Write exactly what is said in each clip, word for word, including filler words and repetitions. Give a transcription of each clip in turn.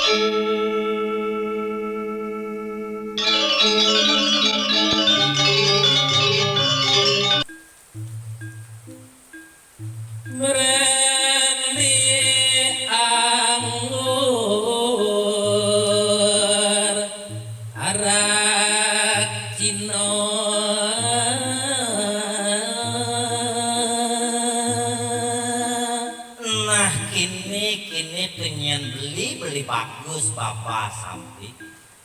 Merendi anggur arak Cina. Nah, kini, kini tuh nyen beli, beli bagus, Bapa Sampi.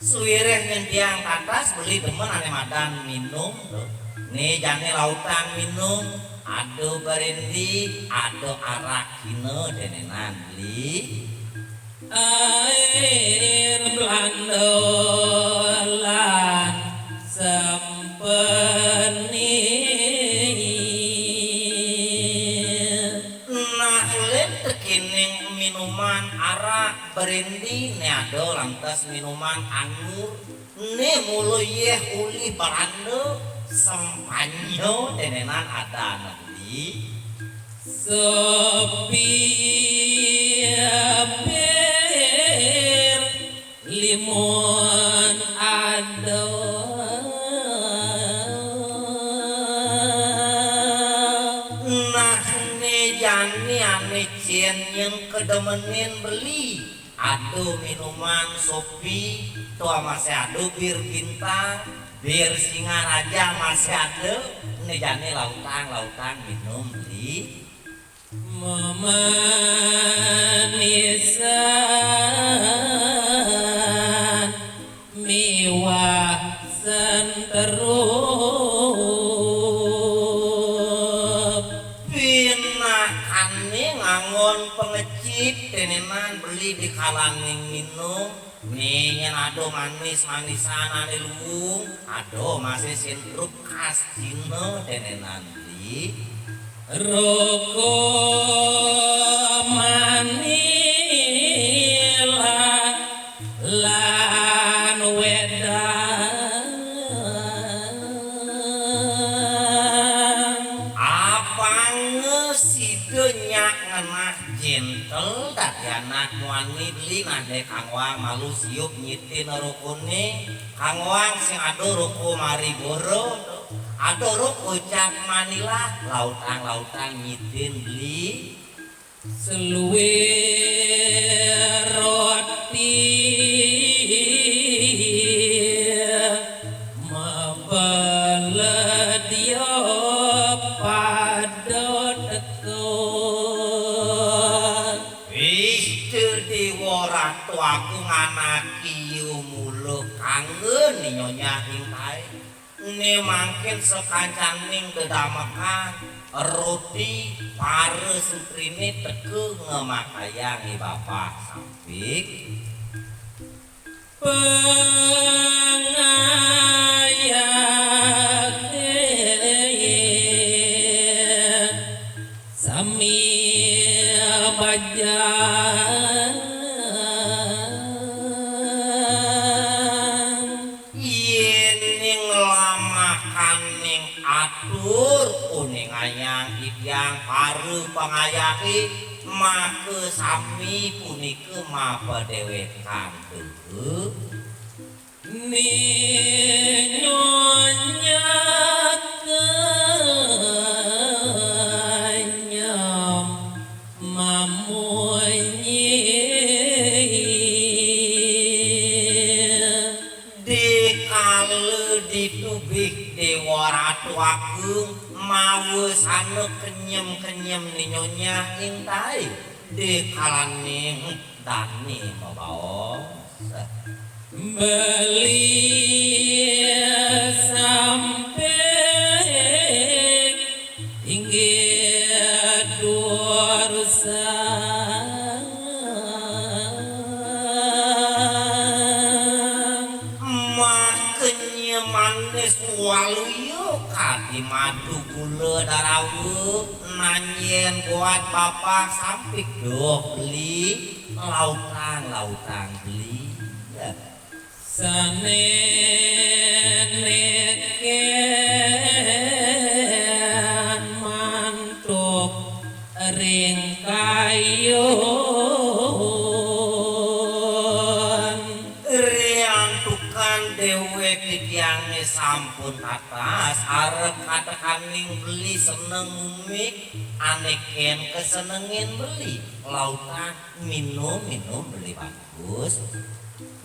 Suwireh nyen tiang tatas beli demen ane madan minum, tuh. Nih, jani lautang minum, ado berendi, ado arak Cina denenan beli. Air Belanda lan sempeni. Nah, len tekening minuman arak berendi, ne ado lantas minuman anggur. Ne mula yeh ulih Belanda, sempanyo denenan adan beli. Sepir limun ado. Nah, ne jani ane cen nyen kedemenin beli. Ado minuman sopi, toa masih ado bir bintang, bir Singaraja masih ado, ne jani lautang, lautang minum beli. Memanisan miwah senterup. Pinakane nganggon pengecip, tenenan beli di kalaning minum. Nih, nyen ado manis-manisan ane luung, ado masih senterup khas Cina, tenenan beli. Roko Manila lan wedang. Apang sida nyak ngenah jentel dadi anak muani beli, nah dek Kang Wang malu siup nyitin rokone. Kang Wang sing ado roko Marlboro, ado roko cap Manila, lautang-lautang nyitin beli. Seluir roti mabeledya pada teka. Wih, Dewa Ratu Agung, anak iya mula kanggo ni Nyonya ing tae. Ne mangkin sakancaning dedamekan, roti, para sutrine teka ngamakayang i Bapa Sampik. Pangayake sami bajang. Yening lamakaning atur uningayang titiang para pangayake, maka sami punika mapadewekan teka. Ni Nyonya kenyam mamunyi. Dikala ditubih Dewa Ratu Agung, mawasana kenyem-kenyem ni Nyonya ing tae, dikalaning dane mabaos. Beli Sampik inggih dursa. Makanya manis waluya kadi madu gula darawa, nanyen buat Bapa Sampik, duh beli, lautang, lautang beli. Sane neken mantuk ring kayu. Déwék titiangé sampun tatas, arep katekaning beli seneng ngumik, ané kén kesenengin beli, lautan minum-minum beli bagus.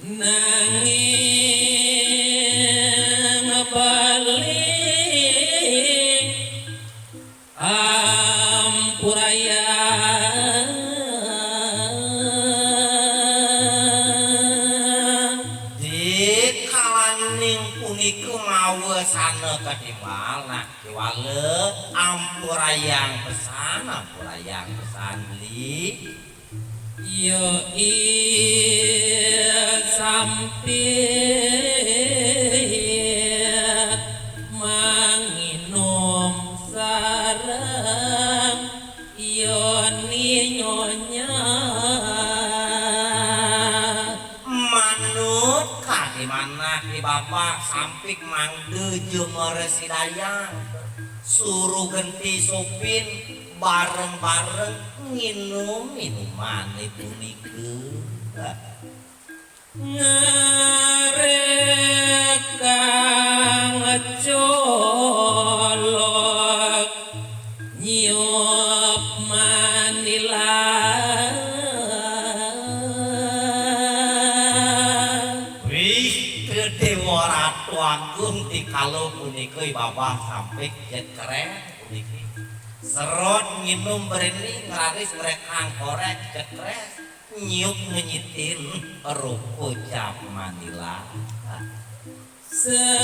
Nanging beli ampurayang. Dikalaning punika mawesana katimbal, nah, kiwala ampurayang pesan, ampurayang pesan beli. Yo i sampik manginum sareng yo ni nyonya. Manut kadi manah di bapak sampik mangda jemara sidayang. Suruh genti sopin bareng-bareng nginum minumané punika. Ngerekang colok nyiup manila. Wih, Déwa Ratu Agung, dikala punika i babah sampik jekrés puniki. Serot nginum bréni, ngraris ngrekang korék jekrés, nyiup ngenyitin ruko cap manila. Sebeng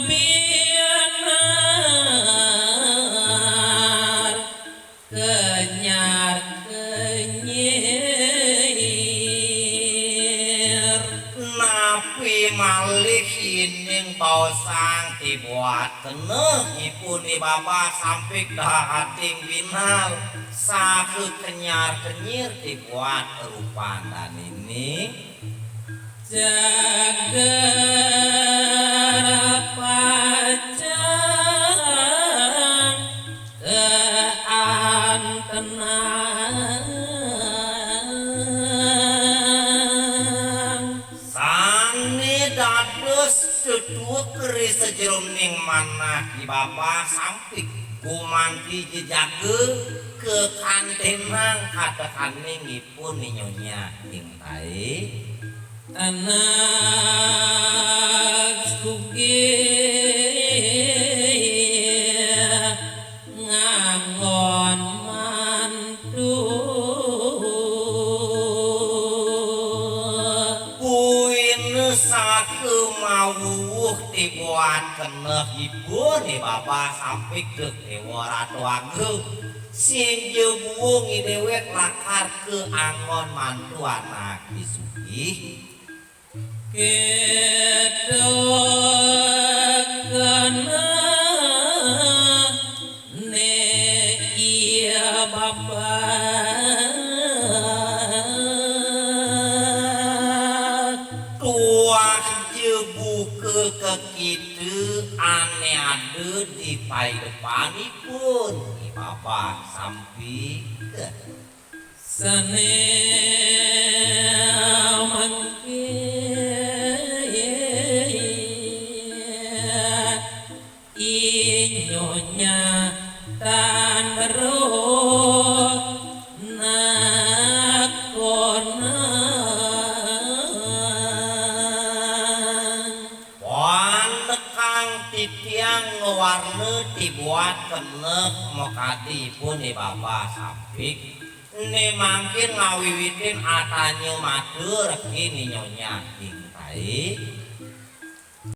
bianar kenyar kenyir. Napi malih ining baosang tibuat keneh ipun i babah sampik dahating binal saha kenyar kenyir tibuat rupan danini. Jagar pacang keantenang. Sané dados tetuek ri sajeroning manah i babah sampik gumanti jejaga kekantenang katekaning ipun i nyonya ing taé. Anak sugih nganggon mantu. Buin saha mawuwuh tibuat keneh ipun i babah sampik Déwa Ratu Agung. Sing ja buung i déwék lakar kaanggon mantu anak i sugih. Kéto keneh né iya babah. Tuah ja buka kekita ané ada di paidepanipun i babah sampik. Sané mangkin i nyonya tan weruh nakonang. Pang nekang titiang ngawarna tibuat keneh makadi ipun i babah sampik. Né mangkin ngawiwitin atanya matur ring i nyonya ing taé.